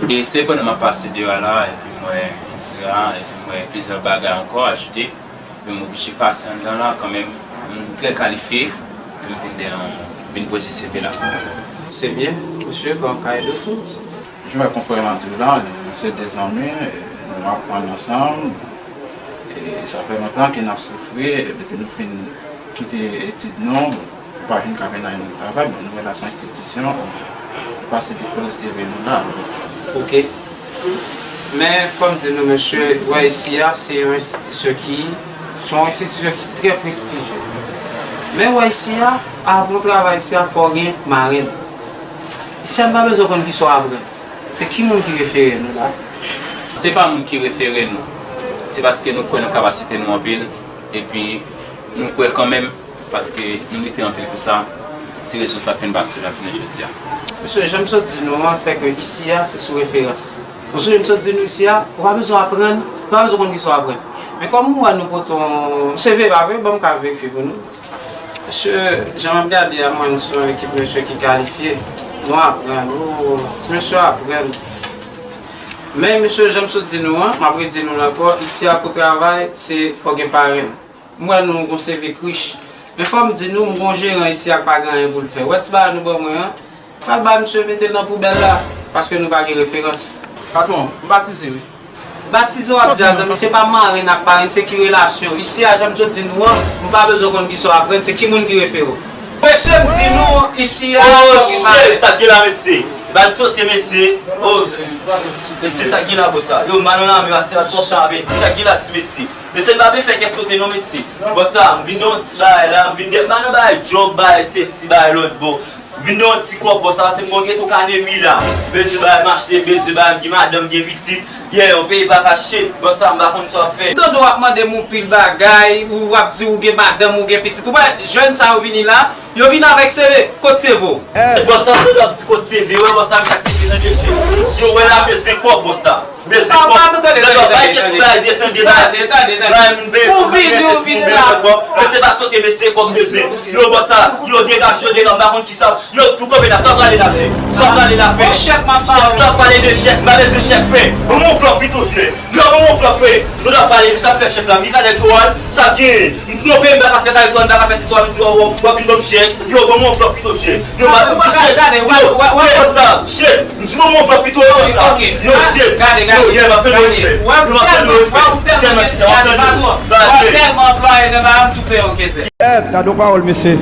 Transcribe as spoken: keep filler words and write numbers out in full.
E se pandan m ap pase deyò a la, epi m wè, etsetera, epi m wè plizyè bagay ankò ajoute, men m oblije pase anndan la kanmenm. M trè kalifye pou m vin de, vin poze C V la. C'est bien, monsieur, qu'on caille de tout. Jan konfrè m ap di w la, nou se de zanmi, nou aprann ansanm, e sa fè lontan ke n ap soufri, e depi nou fin kite etid nou, nou pa jwenn ka vin nan yon travay, bon, nou wè la se yon enstitisyon, nou pase depoze C V nou la. Ok. Men, fò m di nou, mesye, wè isi a, se yon enstitisyon ki, se yon enstitisyon ki trè prestijye. Men, wè isi a, avan w travay isi a, fò w gen marenn. Isi a, nou pa bezwen konn kisa w aprann. Se ki moun ki refere nou la? Se pa moun ki refere nou. Se paske nou kwè nan kapasite nou anpil, epi nou kwè kanmenm, paske nou lite anpil pou sa, se rezon sa k fè n pase la jounen jodi a. Mesye, jan m sot di nou an, se ke isi a, se sou referans. Ou sonje m sot di nou isi a, ou pa bezwen aprann, ou pa bezwen konn kisa w aprann. Men kòm m wè nou pote yon C V, pa vre? Ban m ka verifye pou nou. Mesye, jan m ap gade a, m wè nou se yon ekip mesye ki kalifye. Nou aprann, o, ti mesye aprann. Men, mesye, jan m sot di nou an, m ap redi nou l ankò, isi a pou travay, se fò gen parenn. M wè nou gon C V k rich. Men fò m di nou, m gon jeran isi a k pa gen anyen pou l fè. Wè ti bagay nou ban mwen an, pral ba misye mete l nan poubèl la, paske nou pa gen referans. Patwon, m batize wi. Batize w ap di a, zanmi, se pa marenn ak parenn, se ki relasyon. Isi a, jan m sot di nou an, m pa bezwen konn kisa w aprann, se ki moun ki refere w. Mesye, m di nou, isi a, oh shit, sa k gen la, mesye? Bal sote, mesye. Oh, mesye, sa k gen la, bòs la? Yo, m al nan lame, pase twòp tan ap di sa k gen la, ti mesye. Mesye, m pa vle fè kè sote non, mesye. Bòs la, m vin nan yon ti bagay la, m vin de, m pa nan bagay djòb, bagay sesi, bagay lòt bò. M vin nan yon ti kòb, bòs la, se m gon geto kanemi la. Bezwen bagay m achte, bezwen bagay m gen madanm, gen pitit. Yeah, yon peyi pa ka shit, bòs la, m pa konn sa w ap fè. M tande w ap mande m yon pil bagay, ou ap di ou gen madanm, ou gen pitit. Ou wè, jèn sa yo vini la, yo vini avèk C V, kot C V w? Bòs la, m tande w ap di kot C V, wè, bòs la, m chak C V nan de je. Yo, wè la, bezwen kòb, bòs la. Bezwen kòb. Tande w ap bay kesyon, bay detande, bay sesi, bay moun bezwen, bay sesi, moun bezwen kòb. Mesye pa sote, mesye, kòb bezwen. Yo, bòs la, yo degaje, yo degaje, m pa konn kisa. Yo, tou kanpe la, sa w prale la fè? Sa w prale la fè? Chèk, m ap pale. Chèk, w ap pale de chèk, m pa bezwen chèk, frè. Ban m yon flòp pito, frè. Yo, ban m yon flòp, frè. Nou t ap pale de sa k fè chèk la, Michael Toral, sa k genyen? M twonpe, m pa ka fè Michael Toral, m pa ka fè sesi, w ap vin di w ap vin ban m chèk. Yo, ban m yon flòp pito, chèk. Yo, m ap vin di chèk. Yo, yo, sa, chèk. M di ban m yon flòp pito, yo, sa. Yo, chèk. Yo, yeah, m ap fè nou respè. Yo, m ap fè nou respè. Tèlman ki sa, m ap fè nou. Ba, chèk. Gade yon pawòl, mesye.